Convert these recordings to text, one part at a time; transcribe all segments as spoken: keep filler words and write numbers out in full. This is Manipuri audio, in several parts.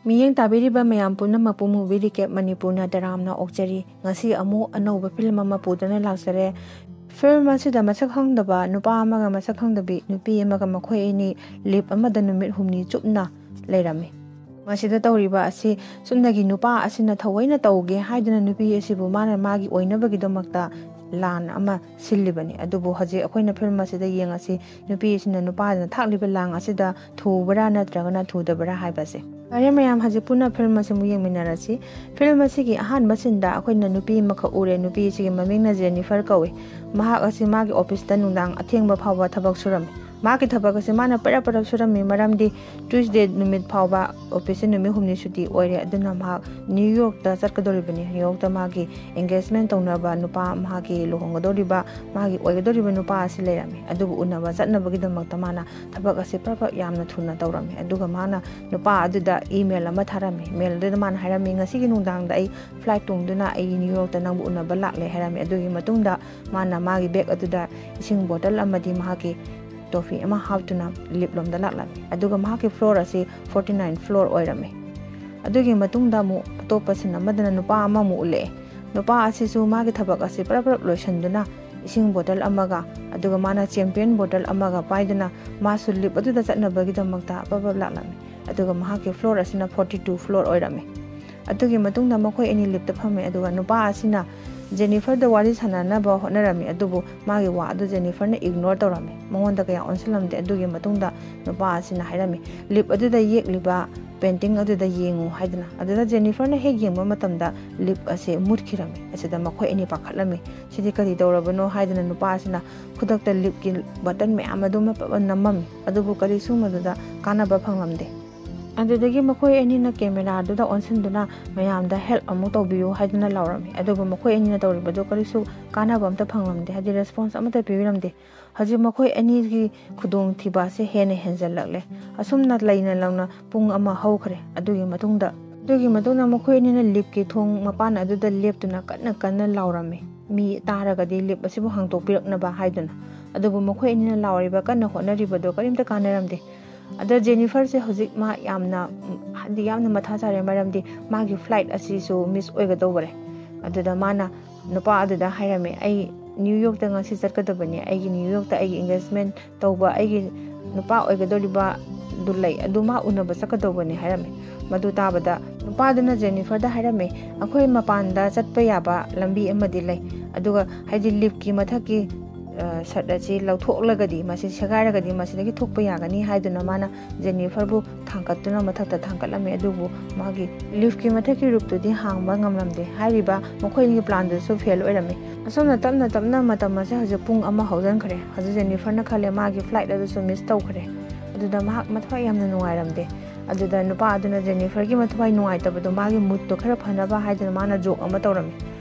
ꯃꯤꯠꯌꯦꯡ ꯇꯥꯕꯤꯔꯤꯕ ꯃꯌꯥꯝ ꯄꯨꯝꯅꯃꯛꯄꯨ movie recap ꯃꯅꯤꯄꯨꯔꯅ ꯇꯔꯥꯝꯅ ꯑꯣꯛꯆꯔꯤ꯫ ꯉꯁꯤ ꯑꯃꯨꯛ ꯑꯅꯧꯕ film ꯑꯃ ꯄꯨꯗꯨꯅ ꯂꯥꯛꯆꯔꯦ꯫ Film ꯑꯁꯤꯗ ꯃꯁꯛ ꯈꯪꯗꯕ ꯅꯨꯄꯥ ꯑꯃꯒ ꯃꯁꯛ ꯈꯪꯗꯕꯤ ꯅꯨꯄꯤ ꯑꯃꯒ ꯃꯈꯣꯏ ꯑꯅꯤ lip ꯑꯃꯗ ꯅꯨꯃꯤꯠ ꯍꯨꯝꯅꯤ ꯆꯨꯞꯅ ꯂꯩꯔꯝꯃꯤ꯫ ꯃꯁꯤꯗ ꯇꯧꯔꯤꯕ ꯑꯁꯤ ꯆꯨꯝꯅꯒꯤ ꯅꯨꯄꯥ ꯑꯁꯤꯅ ꯊꯑꯣꯏꯅ ꯇꯧꯒꯦ ꯍꯥꯏꯗꯨꯅ ꯅꯨꯄꯤ ꯑꯁꯤꯕꯨ ꯃꯥꯅ ꯃꯥꯒꯤ ꯑꯣꯏꯅꯕꯒꯤꯗꯃꯛꯇ ꯂꯥꯟ ꯑꯃ ꯁꯤꯜꯂꯤꯕꯅꯤ꯫ ꯑꯗꯨꯕꯨ ꯍꯧꯖꯤꯛ ꯑꯩꯈꯣꯏꯅ film ꯑꯁꯤꯗ ꯌꯦꯡꯉꯁꯤ, ꯅꯨꯄꯤ ꯑꯁꯤꯅ ꯅꯨꯄꯥꯗꯨꯅ ꯊꯥꯛꯂꯤꯕ ꯂꯥꯡ ꯑꯁꯤꯗ ꯊꯨꯕ꯭ꯔꯥ ꯅꯠꯇ꯭ꯔꯒꯅ ꯊꯨꯗꯕ꯭ꯔꯥ ꯍꯥꯏꯕꯁꯦ꯫ ꯐꯔꯦ ꯃꯌꯥꯝ, ꯍꯧꯖꯤꯛ ꯄꯨꯟꯅ film ꯑꯁꯤꯃꯨꯛ ꯌꯦꯡꯃꯤꯟꯅꯔꯁꯤ꯫ Film ꯑꯁꯤꯒꯤ ꯑꯍꯥꯟꯕ scene ꯗ ꯑꯩꯈꯣꯏꯅ ꯅꯨꯄꯤ ꯑꯃꯈꯛ ꯎꯔꯦ꯫ ꯅꯨꯄꯤ ꯑꯁꯤꯒꯤ ꯃꯃꯤꯡꯅ ꯖꯦꯅꯤꯐꯔ ꯀꯧꯏ꯫ ꯃꯍꯥꯛ ꯑꯁꯤ ꯃꯥꯒꯤ office ꯇ ꯅꯨꯡꯗꯥꯡ ꯑꯊꯦꯡꯕ ꯐꯥꯎꯕ ꯊꯕꯛ ꯁꯨꯔꯝꯃꯤ꯫ ꯃꯥꯒꯤ ꯊꯕꯛ ꯑꯁꯤ ꯃꯥꯅ ꯄꯔꯞ ꯄꯔꯞ ꯁꯨꯔꯝꯃꯤ, ꯃꯔꯝꯗꯤ Tuesday ꯅꯨꯃꯤꯠ ꯐꯥꯎꯕ office ꯁꯦ ꯅꯨꯃꯤꯠ ꯍꯨꯝꯅꯤ ꯁꯨꯇꯤ ꯑꯣꯏꯔꯦ꯫ ꯑꯗꯨꯅ ꯃꯍꯥꯛ New York ꯇ ꯆꯠꯀꯗꯧꯔꯤꯕꯅꯤ꯫ New York ꯇ ꯃꯥꯒꯤ engagement ꯇꯧꯅꯕ ꯅꯨꯄꯥ, ꯃꯍꯥꯛꯀꯤ ꯂꯨꯍꯣꯡꯒꯗꯧꯔꯤꯕ, ꯃꯥꯒꯤ ꯑꯣꯏꯒꯗꯧꯔꯤꯕ ꯅꯨꯄꯥ ꯑꯁꯤ ꯂꯩꯔꯝꯃꯤ꯫ ꯑꯗꯨꯕꯨ ꯎꯅꯕ ꯆꯠꯅꯕꯒꯤꯗꯃꯛꯇ ꯃꯥꯅ ꯊꯕꯛ ꯑꯁꯤ ꯄ꯭ꯔꯞ ꯄ꯭ꯔꯞ ꯌꯥꯝꯅ ꯊꯨꯅ ꯇꯧꯔꯝꯃꯤ꯫ ꯑꯗꯨꯒ ꯃꯥꯅ ꯅꯨꯄꯥ ꯑꯗꯨꯗ email ꯑꯃ ꯊꯥꯔꯝꯃꯤ꯫ Mail ꯑꯗꯨꯗ ꯃꯥꯅ ꯍꯥꯏꯔꯝꯃꯤ, "ꯉꯁꯤꯒꯤ ꯅꯨꯡꯗꯥꯡꯗ ꯑꯩ flight ꯇꯣꯡꯗꯨꯅ ꯑꯩ New York ꯇ ꯅꯪꯕꯨ ꯎꯅꯕ ꯂꯥꯛꯂꯦ" ꯍꯥꯏꯔꯝꯃꯤ꯫ ꯑꯗꯨꯒꯤ ꯃꯇꯨꯡꯗ ꯃꯥꯅ ꯃꯥꯒꯤ bag ꯑꯗꯨꯗ ꯏꯁꯤꯡ bottle ꯑꯃꯗꯤ ꯃꯍꯥꯛꯀꯤ toffee ꯑꯃ ꯍꯥꯞꯇꯨꯅ lip ꯂꯣꯝꯗ ꯂꯥꯛꯂꯝꯃꯤ꯫ ꯑꯗꯨꯒ ꯃꯍꯥꯛꯀꯤ floor ꯑꯁꯤ forty nine floor ꯑꯣꯏꯔꯝꯃꯤ꯫ ꯑꯗꯨꯒꯤ ꯃꯇꯨꯡꯗ ꯑꯃꯨꯛ ꯑꯇꯣꯞꯄ scene ꯑꯃꯗꯅ ꯅꯨꯄꯥ ꯑꯃꯃꯨꯛ ꯎꯠꯂꯛꯑꯦ꯫ ꯅꯨꯄꯥ ꯑꯁꯤꯁꯨ ꯃꯥꯒꯤ ꯊꯕꯛ ꯑꯁꯤ ꯄꯔꯞ ꯄꯔꯞ ꯂꯣꯏꯁꯤꯟꯗꯨꯅ ꯏꯁꯤꯡ bottle ꯑꯃꯒ, ꯑꯗꯨꯒ ꯃꯥꯅ champagne bottle ꯑꯃꯒ ꯄꯥꯏꯗꯨꯅ ꯃꯥꯁꯨ lip ꯑꯗꯨꯗ ꯆꯠꯅꯕꯒꯤꯗꯃꯛꯇ ꯄꯔꯞ ꯄꯔꯞ ꯂꯥꯛꯂꯝꯃꯤ꯫ ꯑꯗꯨꯒ ꯃꯍꯥꯛꯀꯤ floor ꯑꯁꯤꯅ forty two floor ꯑꯣꯏꯔꯝꯃꯤ꯫ ꯑꯗꯨꯒꯤ ꯃꯇꯨꯡꯗ ꯃꯈꯣꯏ ꯑꯅꯤ lip ꯇ ꯐꯝꯃꯦ꯫ ꯑꯗꯨꯒ ꯅꯨꯄꯥ ꯑꯁꯤꯅ ꯖꯦꯅꯤꯐꯔꯗ ꯋꯥꯔꯤ ꯁꯥꯟꯅꯅꯕ ꯍꯣꯠꯅꯔꯝꯃꯤ, ꯑꯗꯨꯕꯨ ꯃꯥꯒꯤ ꯋꯥ ꯑꯗꯨ ꯖꯦꯅꯤꯐꯔꯅ ignore ꯇꯧꯔꯝꯃꯤ꯫ ꯃꯉꯣꯟꯗ ꯀꯌꯥ ꯑꯣꯟꯁꯤꯜꯂꯝꯗꯦ꯫ ꯑꯗꯨꯒꯤ ꯃꯇꯨꯡꯗ ꯅꯨꯄꯥ ꯑꯁꯤꯅ ꯍꯥꯏꯔꯝꯃꯤ, "Lip ꯑꯗꯨꯗ ꯌꯦꯛꯂꯤꯕ painting ꯑꯗꯨꯗ ꯌꯦꯡꯉꯨ" ꯍꯥꯏꯗꯅ꯫ ꯑꯗꯨꯗ ꯖꯦꯅꯤꯐꯔꯅ ꯍꯦꯛ ꯌꯦꯡꯕ ꯃꯇꯝꯗ lip ꯑꯁꯤ ꯃꯨꯠꯈꯤꯔꯝꯃꯤ꯫ ꯑꯁꯤꯗ ꯃꯈꯣꯏ ꯑꯅꯤ ꯄꯥꯈꯠꯂꯝꯃꯤ꯫ "ꯁꯤꯗꯤ ꯀꯔꯤ ꯇꯧꯔꯕꯅꯣ?" ꯍꯥꯏꯗꯅ ꯅꯨꯄꯥ ꯑꯁꯤꯅ ꯈꯨꯗꯛꯇ lip ꯀꯤ button ꯃꯌꯥꯝ ꯑꯗꯨ ꯃꯄꯞ ꯅꯝꯃꯝꯃꯤ꯫ ꯑꯗꯨꯕꯨ ꯀꯔꯤꯁꯨ ꯃꯗꯨꯗ ꯀꯥꯟꯅꯕ ꯐꯪꯂꯝꯗꯦ꯫ ꯑꯗꯨꯗꯒꯤ ꯃꯈꯣꯏ ꯑꯅꯤꯅ camera ꯗꯨꯗ ꯑꯣꯟꯁꯤꯟꯗꯨꯅ ꯃꯌꯥꯝꯗ help ꯑꯃꯨꯛ ꯇꯧꯕꯤꯌꯨ ꯍꯥꯏꯗꯨꯅ ꯂꯥꯎꯔꯝꯃꯤ꯫ ꯑꯗꯨꯕꯨ ꯃꯈꯣꯏ ꯑꯅꯤꯅ ꯇꯧꯔꯤꯕꯗꯨ ꯀꯔꯤꯁꯨ ꯀꯥꯟꯅꯕ ꯑꯝꯇ ꯐꯪꯂꯝꯗꯦ, ꯍꯥꯏꯗꯤ response ꯑꯃꯠꯇ ꯄꯤꯕꯤꯔꯝꯗꯦ꯫ ꯍꯧꯖꯤꯛ ꯃꯈꯣꯏ ꯑꯅꯤꯒꯤ ꯈꯨꯗꯣꯡꯊꯤꯕ ꯑꯁꯦ ꯍꯦꯟꯅ ꯍꯦꯟꯖꯜꯂꯛꯂꯦ꯫ ꯑꯁꯨꯝꯅ ꯂꯩꯅ ꯂꯧꯅ ꯄꯨꯡ ꯑꯃ ꯍꯧꯈ꯭ꯔꯦ꯫ ꯑꯗꯨꯒꯤ ꯃꯇꯨꯡꯗ, ꯑꯗꯨꯒꯤ ꯃꯇꯨꯡꯗ ꯃꯈꯣꯏ ꯑꯅꯤꯅ lip ꯀꯤ ꯊꯣꯡ ꯃꯄꯥꯟ ꯑꯗꯨꯗ ꯂꯦꯞꯇꯨꯅ ꯀꯟꯅ ꯀꯟꯅ ꯂꯥꯎꯔꯝꯃꯤ, ꯃꯤ ꯇꯥꯔꯒꯗꯤ lip ꯑꯁꯤꯕꯨ ꯍꯥꯡꯗꯣꯛꯄꯤꯔꯛꯅꯕ ꯍꯥꯏꯗꯨꯅ꯫ ꯑꯗꯨꯕꯨ ꯃꯈꯣꯏ ꯑꯅꯤꯅ ꯂꯥꯎꯔꯤꯕ, ꯀꯟꯅ ꯍꯣꯠꯅꯔꯤꯕꯗꯣ ꯀꯔꯤꯝꯇ ꯀꯥꯟꯅꯔꯝꯗꯦ꯫ ꯑꯗ ꯖꯦꯅꯤꯐꯔꯁꯦ ꯍꯧꯖꯤꯛ ꯃꯥ ꯌꯥꯝꯅ, ꯎꯝ, ꯍꯥꯏꯗꯤ ꯌꯥꯝꯅ ꯃꯊꯥ ꯁꯥꯔꯦ, ꯃꯔꯝꯗꯤ ꯃꯥꯒꯤ flight ꯑꯁꯤꯁꯨ miss ꯑꯣꯏꯒꯗꯧꯕꯔꯦ꯫ ꯑꯗꯨꯗ ꯃꯥꯅ ꯅꯨꯄꯥ ꯑꯗꯨꯗ ꯍꯥꯏꯔꯝꯃꯦ, "ꯑꯩ ꯅ꯭ꯌꯨ ꯌꯣꯔꯛꯇ ꯉꯁꯤ ꯆꯠꯀꯗꯕꯅꯦ, ꯑꯩꯒꯤ ꯅ꯭ꯌꯨ ꯌꯣꯔꯛꯇ ꯑꯩꯒꯤ engagement ꯇꯧꯕ ꯑꯩꯒꯤ ꯅꯨꯄꯥ ꯑꯣꯏꯒꯗꯧꯔꯤꯕ ꯑꯗꯨ ꯂꯩ, ꯑꯗꯨ ꯃꯥ ꯎꯅꯕ ꯆꯠꯀꯗꯧꯕꯅꯦ" ꯍꯥꯏꯔꯝꯃꯦ꯫ ꯃꯗꯨ ꯇꯥꯕꯗ ꯅꯨꯄꯥꯗꯨꯅ ꯖꯦꯅꯤꯐꯔꯗ ꯍꯥꯏꯔꯝꯃꯦ, "ꯑꯩꯈꯣꯏ ꯃꯄꯥꯟꯗ ꯆꯠꯄ ꯌꯥꯕ ꯂꯝꯕꯤ ꯑꯃꯗꯤ ꯂꯩ, ꯑꯗꯨꯒ ꯍꯥꯏꯗꯤ ꯂꯤꯐꯀꯤ ꯃꯊꯛꯀꯤ, ꯑ, ꯁꯠ ꯑꯁꯤ ꯂꯧꯊꯣꯛꯂꯒꯗꯤ, ꯃꯁꯤ ꯁꯦꯒꯥꯏꯔꯒꯗꯤ ꯃꯁꯤꯗꯒꯤ ꯊꯣꯛꯄ ꯌꯥꯒꯅꯤ" ꯍꯥꯏꯗꯨꯅ ꯃꯥꯅ ꯖꯦꯅꯤꯐꯔꯕꯨ ꯊꯥꯡꯒꯠꯇꯨꯅ ꯃꯊꯛꯇ ꯊꯥꯡꯒꯠꯂꯝꯃꯤ꯫ ꯑꯗꯨꯕꯨ ꯃꯥꯒꯤ ꯂꯤꯐꯀꯤ ꯃꯊꯛꯀꯤ ꯔꯨꯞꯇꯨꯗꯤ ꯍꯥꯡꯕ ꯉꯝꯂꯝꯗꯦ꯫ ꯍꯥꯏꯔꯤꯕ ꯃꯈꯣꯏ ꯑꯅꯤꯒꯤ plan ꯗꯨꯁꯨ fail ꯑꯣꯏꯔꯝꯃꯤ꯫ ꯑꯁꯨꯝꯅ ꯇꯞꯅ ꯇꯞꯅ ꯃꯇꯝ ꯑꯁꯦ ꯍꯧꯖꯤꯛ ꯄꯨꯡ ꯑꯃ ꯍꯧꯖꯤꯟꯈ꯭ꯔꯦ꯫ ꯍꯧꯖꯤꯛ ꯖꯦꯅꯤꯐꯔꯅ ꯈꯜꯂꯦ ꯃꯥꯒꯤ flight ꯑꯗꯨꯁꯨ miss ꯇꯧꯈ꯭ꯔꯦ꯫ ꯑꯗꯨꯗ ꯃꯍꯥꯛ ꯃꯊ꯭ꯋꯥꯏ ꯌꯥꯝꯅ ꯅꯨꯡꯉꯥꯏꯔꯝꯗꯦ꯫ ꯑꯗꯨꯗ ꯅꯨꯄꯥ ꯑꯗꯨꯅ ꯖꯦꯅꯤꯐꯔꯒꯤ ꯃꯊ꯭ꯋꯥꯏ ꯅꯨꯡꯉꯥꯏꯇꯕꯗꯣ ꯃꯥꯒꯤ mood ꯇꯣ ꯈꯔ ꯐꯅꯕ ꯍꯥꯏꯗꯨꯅ ꯃꯥꯅ joke ꯑꯃ ꯇꯧꯔꯝꯃꯤ꯫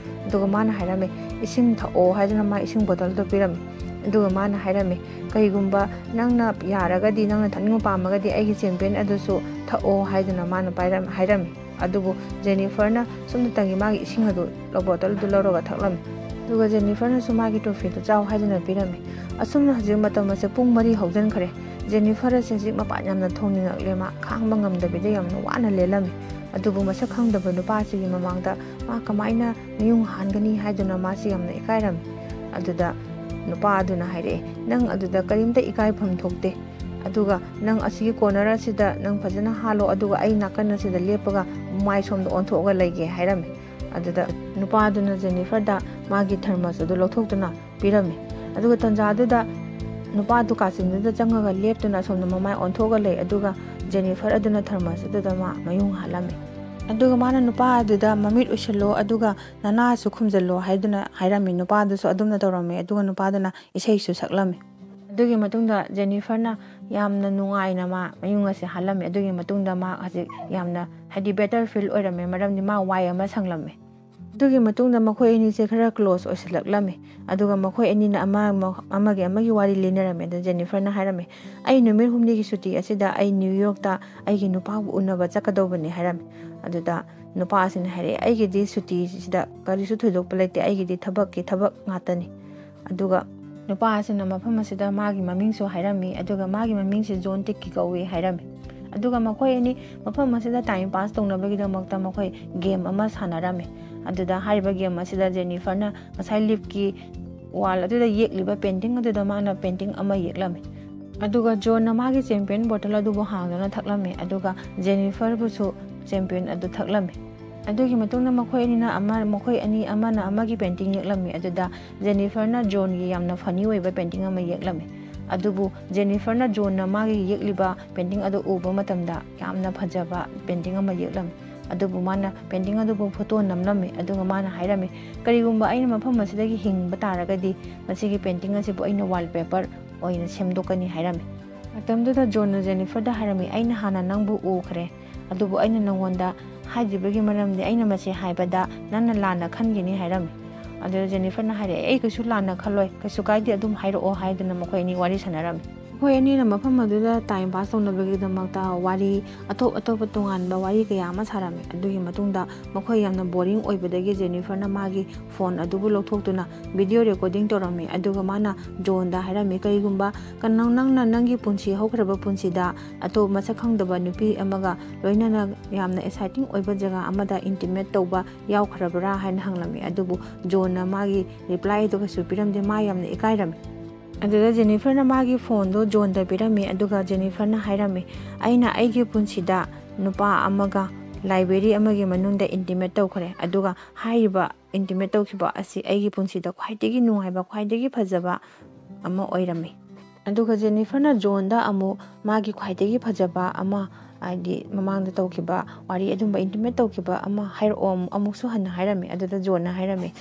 ꯑꯗꯨꯒ ꯃꯥꯅ ꯍꯥꯏꯔꯝꯃꯤ, "ꯏꯁꯤꯡ ꯊꯛꯑꯣ" ꯍꯥꯏꯗꯨꯅ ꯃꯥ ꯏꯁꯤꯡ bottle ꯗꯣ ꯄꯤꯔꯝꯃꯤ꯫ ꯑꯗꯨꯒ ꯃꯥꯅ ꯍꯥꯏꯔꯝꯃꯤ, "ꯀꯩꯒꯨꯝꯕ ꯅꯪꯅ ꯌꯥꯔꯒꯗꯤ, ꯅꯪꯅ ꯊꯛꯅꯤꯡꯕ ꯄꯥꯝꯃꯒꯗꯤ ꯑꯩꯒꯤ champagne ꯑꯗꯨꯁꯨ ꯊꯛꯑꯣ" ꯍꯥꯏꯗꯨꯅ ꯃꯥꯅ ꯄꯥꯏꯔꯝ-, ꯍꯥꯏꯔꯝꯃꯤ꯫ ꯑꯗꯨꯕꯨ ꯖꯦꯅꯤꯐꯔꯅ ꯁꯣꯝꯗꯇꯪꯒꯤ ꯃꯥꯒꯤ ꯏꯁꯤꯡ ꯑꯗꯨ, bottle ꯑꯗꯨ ꯂꯧꯔꯒ ꯊꯛꯂꯝꯃꯤ꯫ ꯑꯗꯨꯒ ꯖꯦꯅꯤꯐꯔꯅꯁꯨ ꯃꯥꯒꯤ trophy ꯗꯨ ꯆꯥꯎ ꯍꯥꯏꯗꯨꯅ ꯄꯤꯔꯝꯃꯤ꯫ ꯑꯁꯨꯝꯅ ꯍꯧꯖꯤꯛ ꯃꯇꯝ ꯑꯁꯦ ꯄꯨꯡ ꯃꯔꯤ ꯍꯧꯖꯤꯟꯈ꯭ꯔꯦ꯫ ꯖꯦꯅꯤꯐꯔ ꯑꯁꯦ ꯍꯧꯖꯤꯛ ꯃꯄꯥꯟ ꯌꯥꯝꯅ ꯊꯣꯡꯅꯤꯡꯉꯛꯂꯦ, ꯃꯥ ꯈꯥꯡꯕ ꯉꯝꯗꯕꯤꯗ ꯌꯥꯝꯅ ꯋꯥꯅ ꯂꯦꯜꯂꯝꯃꯤ꯫ ꯑꯗꯨꯕꯨ ꯃꯁꯛ ꯈꯪꯗꯕ ꯅꯨꯄꯥ ꯑꯁꯤꯒꯤ ꯃꯃꯥꯡꯗ ꯃꯥ ꯀꯃꯥꯏꯅ ꯃꯌꯨꯡ ꯍꯥꯟꯒꯅꯤ ꯍꯥꯏꯗꯨꯅ ꯃꯥꯁꯤ ꯌꯥꯝꯅ ꯏꯀꯥꯏꯔꯝꯃꯤ꯫ ꯑꯗꯨꯗ ꯅꯨꯄꯥ ꯑꯗꯨꯅ ꯍꯥꯏꯔꯛꯑꯦ, "ꯅꯪ ꯑꯗꯨꯗ ꯀꯔꯤꯝꯇ ꯏꯀꯥꯏꯐꯝ ꯊꯣꯛꯇꯦ꯫ ꯑꯗꯨꯒ ꯅꯪ ꯑꯁꯤꯒꯤ corner ꯑꯁꯤꯗ ꯅꯪ ꯐꯖꯅ ꯍꯥꯜꯂꯣ, ꯑꯗꯨꯒ ꯑꯩ ꯅꯥꯀꯟ ꯑꯁꯤꯗ ꯂꯦꯞꯄꯒ ꯃꯥꯏ ꯁꯣꯝꯗ ꯑꯣꯟꯊꯣꯛꯑꯒ ꯂꯩꯒꯦ" ꯍꯥꯏꯔꯝꯃꯤ꯫ ꯑꯗꯨꯗ ꯅꯨꯄꯥꯗꯨꯅ ꯖꯦꯅꯤꯐꯔꯗ ꯃꯥꯒꯤ thermos ꯑꯗꯨ ꯂꯧꯊꯣꯛꯇꯨꯅ ꯄꯤꯔꯝꯃꯤ꯫ ꯑꯗꯨꯒ ꯇꯟꯖꯥꯗꯨꯗ ꯅꯨꯄꯥꯗꯨ ꯀꯥꯆꯤꯟꯗꯨꯗ ꯆꯪꯉꯒ ꯂꯦꯞꯇꯨꯅ ꯑꯁꯣꯝꯗ ꯃꯃꯥꯏ ꯑꯣꯟꯊꯣꯛꯑꯒ ꯂꯩ꯫ ꯑꯗꯨꯒ ꯖꯦꯅꯤꯐꯔ ꯑꯗꯨꯅ thermos ꯑꯗꯨꯗ ꯃꯥ ꯃꯌꯨꯡ ꯍꯥꯜꯂꯝꯃꯤ꯫ ꯑꯗꯨꯒ ꯃꯥꯅ ꯅꯨꯄꯥ ꯑꯗꯨꯗ, "ꯃꯃꯤꯠ ꯎꯏꯁꯤꯜꯂꯣ, ꯑꯗꯨꯒ ꯅꯅꯥꯁꯨ ꯈꯨꯝꯖꯤꯜꯂꯣ" ꯍꯥꯏꯗꯨꯅ ꯍꯥꯏꯔꯝꯃꯤ꯫ ꯅꯨꯄꯥꯗꯨꯁꯨ ꯑꯗꯨꯝꯅ ꯇꯧꯔꯝꯃꯤ꯫ ꯑꯗꯨꯒ ꯅꯨꯄꯥꯗꯨꯅ ꯏꯁꯩꯁꯨ ꯁꯛꯂꯝꯃꯤ꯫ ꯑꯗꯨꯒꯤ ꯃꯇꯨꯡꯗ ꯖꯦꯅꯤꯐꯔꯅ ꯌꯥꯝꯅ ꯅꯨꯡꯉꯥꯏꯅ ꯃꯥ ꯃꯌꯨꯡ ꯑꯁꯦ ꯍꯥꯜꯂꯝꯃꯤ꯫ ꯑꯗꯨꯒꯤ ꯃꯇꯨꯡꯗ ꯃꯥ ꯍꯧꯖꯤꯛ ꯌꯥꯝꯅ, ꯍꯥꯏꯗꯤ, better feel ꯑꯣꯏꯔꯝꯃꯦ, ꯃꯔꯝꯗꯤ ꯃꯥ ꯋꯥꯏ ꯑꯃ ꯁꯪꯂꯝꯃꯦ꯫ ꯑꯗꯨꯒꯤ ꯃꯇꯨꯡꯗ ꯃꯈꯣꯏ ꯑꯅꯤꯁꯦ ꯈꯔ close ꯑꯣꯏꯁꯤꯜꯂꯛꯂꯝꯃꯤ꯫ ꯑꯗꯨꯒ ꯃꯈꯣꯏ ꯑꯅꯤꯅ ꯑꯃ, ꯑꯃꯒꯤ ꯑꯃꯒꯤ ꯋꯥꯔꯤ ꯂꯤꯅꯔꯝꯃꯤ꯫ ꯑꯗ ꯖꯦꯅꯤꯐꯔꯅ ꯍꯥꯏꯔꯝꯃꯤ, "ꯑꯩ ꯅꯨꯃꯤꯠ ꯍꯨꯝꯅꯤꯒꯤ ꯁꯨꯇꯤ ꯑꯁꯤꯗ ꯑꯩ ꯅ꯭ꯌꯨ ꯌꯣꯔꯛꯇ ꯑꯩꯒꯤ ꯅꯨꯄꯥꯕꯨ ꯎꯅꯕ ꯆꯠꯀꯗꯧꯕꯅꯤ" ꯍꯥꯏꯔꯝꯃꯤ꯫ ꯑꯗꯨꯗ ꯅꯨꯄꯥ ꯑꯁꯤꯅ ꯍꯥꯏꯔꯛꯑꯦ, "ꯑꯩꯒꯤꯗꯤ ꯁꯨꯇꯤꯁꯤꯗ ꯀꯔꯤꯁꯨ ꯊꯣꯏꯗꯣꯛꯄ ꯂꯩꯇꯦ, ꯑꯩꯒꯤꯗꯤ ꯊꯕꯛꯀꯤ ꯊꯕꯛ ꯉꯥꯛꯇꯅꯤ"꯫ ꯑꯗꯨꯒ ꯅꯨꯄꯥ ꯑꯁꯤꯅ ꯃꯐꯝ ꯑꯁꯤꯗ ꯃꯥꯒꯤ ꯃꯃꯤꯡꯁꯨ ꯍꯥꯏꯔꯝꯃꯤ, ꯑꯗꯨꯒ ꯃꯥꯒꯤ ꯃꯃꯤꯡꯁꯤ ꯖꯣꯟ ꯇꯤꯛꯀꯤ ꯀꯧꯏ ꯍꯥꯏꯔꯝꯃꯤ꯫ ꯑꯗꯨꯒ ꯃꯈꯣꯏ ꯑꯅꯤ ꯃꯐꯝ ꯑꯁꯤꯗ ꯇꯥꯏꯝ ꯄꯥꯁ ꯇꯧꯅꯕꯒꯤꯗꯃꯛꯇ ꯃꯈꯣꯏ ꯒꯦꯝ ꯑꯃ ꯁꯥꯟꯅꯔꯝꯃꯤ꯫ ꯑꯗꯨꯗ ꯍꯥꯏꯔꯤꯕ ꯒꯦꯝ ꯑꯁꯤꯗ ꯖꯦꯅꯤꯐꯔꯅ ꯉꯁꯥꯏ ꯂꯤꯐꯀꯤ ꯋꯥꯜ ꯑꯗꯨꯗ ꯌꯦꯛꯂꯤꯕ ꯄꯦꯟꯇꯤꯡ ꯑꯗꯨꯗ ꯃꯥꯅ ꯄꯦꯟꯇꯤꯡ ꯑꯃ ꯌꯦꯛꯂꯝꯃꯤ꯫ ꯑꯗꯨꯒ ꯖꯣꯟꯅ ꯃꯥꯒꯤ ꯆꯦꯝꯄꯤꯌꯟ ꯕꯣꯇꯜ ꯑꯗꯨꯕꯨ ꯍꯥꯡꯗꯨꯅ ꯊꯛꯂꯝꯃꯤ, ꯑꯗꯨꯒ ꯖꯦꯅꯤꯐꯔꯕꯨꯁꯨ ꯆꯦꯝꯄꯤꯌꯟ ꯑꯗꯨ ꯊꯛꯂꯝꯃꯤ꯫ ꯑꯗꯨꯒꯤ ꯃꯇꯨꯡꯗ ꯃꯈꯣꯏ ꯑꯅꯤꯅ ꯑꯃ ꯃꯈꯣꯏ ꯑꯅꯤ ꯑꯃꯅ ꯑꯃꯒꯤ ꯄꯦꯟꯇꯤꯡ ꯌꯦꯛꯂꯝꯃꯤ꯫ ꯑꯗꯨꯗ ꯖꯦꯅꯤꯐꯔꯅ ꯖꯣꯟꯒꯤ ꯌꯥꯝꯅ ꯐꯅꯤ ꯑꯣꯏꯕ ꯄꯦꯟꯇꯤꯡ ꯑꯃ ꯌꯦꯛꯂꯝꯃꯤ꯫ ꯑꯗꯨꯕꯨ ꯖꯦꯅꯤꯐꯔꯅ ꯖꯣꯟꯅ ꯃꯥꯒꯤ ꯌꯦꯛꯂꯤꯕ ꯄꯦꯟꯇꯤꯡ ꯑꯗꯨ ꯎꯕ ꯃꯇꯝꯗ ꯌꯥꯝꯅ ꯐꯖꯕ ꯄꯦꯟꯇꯤꯡ ꯑꯃ ꯌꯦꯛꯂꯝꯃꯤ꯫ ꯑꯗꯨꯕꯨ ꯃꯥꯅ ꯄꯦꯟꯇꯤꯡ ꯑꯗꯨꯕꯨ ꯐꯣꯇꯣ ꯅꯝꯂꯝꯃꯤ, ꯑꯗꯨꯒ ꯃꯥꯅ ꯍꯥꯏꯔꯝꯃꯤ, "ꯀꯔꯤꯒꯨꯝꯕ ꯑꯩꯅ ꯃꯐꯝ ꯑꯁꯤꯗꯒꯤ ꯍꯤꯡꯕ ꯇꯥꯔꯒꯗꯤ ꯃꯁꯤꯒꯤ ꯄꯦꯟꯇꯤꯡ ꯑꯁꯤꯕꯨ ꯑꯩꯅ ꯋꯥꯜꯄꯦꯄꯔ ꯑꯣꯏꯅ ꯁꯦꯝꯗꯣꯛꯀꯅꯤ" ꯍꯥꯏꯔꯝꯃꯤ꯫ ꯃꯇꯝꯗꯨꯗ ꯖꯣꯟꯅ ꯖꯦꯅꯤꯐꯔꯗ ꯍꯥꯏꯔꯝꯃꯤ, "ꯑꯩꯅ ꯍꯥꯟꯅ ꯅꯪꯕꯨ ꯎꯈ꯭ꯔꯦ, ꯑꯗꯨꯕꯨ ꯑꯩꯅ ꯅꯪꯉꯣꯟꯗ ꯍꯥꯏꯗ꯭ꯔꯤꯕꯒꯤ ꯃꯔꯝꯗꯤ ꯑꯩꯅ ꯃꯁꯤ ꯍꯥꯏꯕꯗ ꯅꯪꯅ ꯂꯥꯟꯅ ꯈꯟꯒꯅꯤ" ꯍꯥꯏꯔꯝꯃꯤ꯫ ꯑꯗꯨꯗ ꯖꯦꯅꯤꯐꯔꯅ ꯍꯥꯏꯔꯛꯑꯦ, "ꯑꯩ ꯀꯩꯁꯨ ꯂꯥꯟꯅ ꯈꯜꯂꯣꯏ, ꯀꯩꯁꯨ ꯀꯥꯏꯗꯦ, ꯑꯗꯨꯝ ꯍꯥꯏꯔꯛꯑꯣ" ꯍꯥꯏꯗꯨꯅ ꯃꯈꯣꯏ ꯑꯅꯤ ꯋꯥꯔꯤ ꯁꯥꯟꯅꯔꯝꯃꯤ꯫ ꯃꯈꯣꯏ ꯑꯅꯤꯅ ꯃꯐꯝ ꯑꯗꯨꯗ ꯇꯥꯏꯝ ꯄꯥꯁ ꯇꯧꯅꯕꯒꯤꯗꯃꯛꯇ ꯋꯥꯔꯤ ꯑꯇꯣꯞ ꯑꯇꯣꯞꯄ ꯇꯣꯉꯥꯟꯕ ꯋꯥꯔꯤ ꯀꯌꯥ ꯑꯃ ꯁꯥꯔꯝꯃꯤ꯫ ꯑꯗꯨꯒꯤ ꯃꯇꯨꯡꯗ ꯃꯈꯣꯏ ꯌꯥꯝꯅ ꯕꯣꯔꯤꯡ ꯑꯣꯏꯕꯗꯒꯤ ꯖꯦꯅꯤꯐꯔꯅ ꯃꯥꯒꯤ ꯐꯣꯟ ꯑꯗꯨꯕꯨ ꯂꯧꯊꯣꯛꯇꯨꯅ ꯚꯤꯗꯤꯑꯣ ꯔꯦꯀꯣꯔꯗꯤꯡ ꯇꯧꯔꯝꯃꯤ꯫ ꯑꯗꯨꯒ ꯃꯥꯅ ꯖꯣꯟꯗ ꯍꯥꯏꯔꯝꯃꯤ, "ꯀꯔꯤꯒꯨꯝꯕ ꯀꯅꯥ-, ꯅꯪꯅ ꯅꯪꯒꯤ ꯄꯨꯟꯁꯤ ꯍꯧꯈ꯭ꯔꯕ ꯄꯨꯟꯁꯤꯗ ꯑꯇꯣꯞ ꯃꯁꯛ ꯈꯪꯗꯕ ꯅꯨꯄꯤ ꯑꯃꯒ ꯂꯣꯏꯅꯅ ꯌꯥꯝꯅ ꯑꯦꯛꯁꯥꯏꯇꯤꯡ ꯑꯣꯏꯕ ꯖꯒꯥ ꯑꯃꯗ ꯏꯟꯇꯤꯃꯦꯠ ꯇꯧꯕ ꯌꯥꯎꯈ꯭ꯔꯕ꯭ꯔꯥ?" ꯍꯥꯏꯅ ꯍꯪꯂꯝꯃꯤ꯫ ꯑꯗꯨꯕꯨ ꯖꯣꯟꯅ ꯃꯥꯒꯤ ꯔꯤꯄ꯭ꯂꯥꯏ ꯑꯗꯨ ꯀꯩꯁꯨ ꯄꯤꯔꯝꯗꯦ꯫ ꯃꯥ ꯌꯥꯝꯅ ꯏꯀꯥꯏꯔꯝꯃꯤ꯫ ꯑꯗꯨꯗ ꯖꯦꯅꯤꯐꯔꯅ ꯃꯥꯒꯤ ꯐꯣꯟꯗꯣ ꯖꯣꯟꯗ ꯄꯤꯔꯝꯃꯤ, ꯑꯗꯨꯒ ꯖꯦꯅꯤꯐꯔꯅ ꯍꯥꯏꯔꯝꯃꯤ, "ꯑꯩꯅ ꯑꯩꯒꯤ ꯄꯨꯟꯁꯤꯗ ꯅꯨꯄꯥ ꯑꯃꯒ ꯂꯥꯏꯕ꯭ꯔꯦꯔꯤ ꯑꯃꯒꯤ ꯃꯅꯨꯡꯗ ꯏꯟꯇꯤꯃꯦꯠ ꯇꯧꯈ꯭ꯔꯦ, ꯑꯗꯨꯒ ꯍꯥꯏꯔꯤꯕ ꯏꯟꯇꯤꯃꯦꯠ ꯇꯧꯈꯤꯕ ꯑꯁꯤ ꯑꯩꯒꯤ ꯄꯨꯟꯁꯤꯗ ꯈ꯭ꯋꯥꯏꯗꯒꯤ ꯅꯨꯡꯉꯥꯏꯕ, ꯈ꯭ꯋꯥꯏꯗꯒꯤ ꯐꯖꯕ ꯑꯃ ꯑꯣꯏꯔꯝꯃꯤ"꯫ ꯑꯗꯨꯒ ꯖꯦꯅꯤꯐꯔꯅ ꯖꯣꯟꯗ ꯑꯃꯨꯛ ꯃꯥꯒꯤ ꯈ꯭ꯋꯥꯏꯗꯒꯤ ꯐꯖꯕ ꯑꯃ, ꯍꯥꯏꯗꯤ ꯃꯃꯥꯡꯗ ꯇꯧꯈꯤꯕ ꯋꯥꯔꯤ ꯑꯗꯨꯝꯕ ꯏꯟꯇꯤꯃꯦꯠ ꯇꯧꯈꯤꯕ ꯑꯃ ꯍꯥꯏꯔꯛꯑꯣ, ꯑꯃꯨꯛ-, ꯑꯃꯨꯛꯁꯨ ꯍꯟꯅ ꯍꯥꯏꯔꯝꯃꯤ꯫ ꯑꯗꯨꯗ ꯖꯣꯟꯅ ꯍꯥꯏꯔꯝꯃꯤ,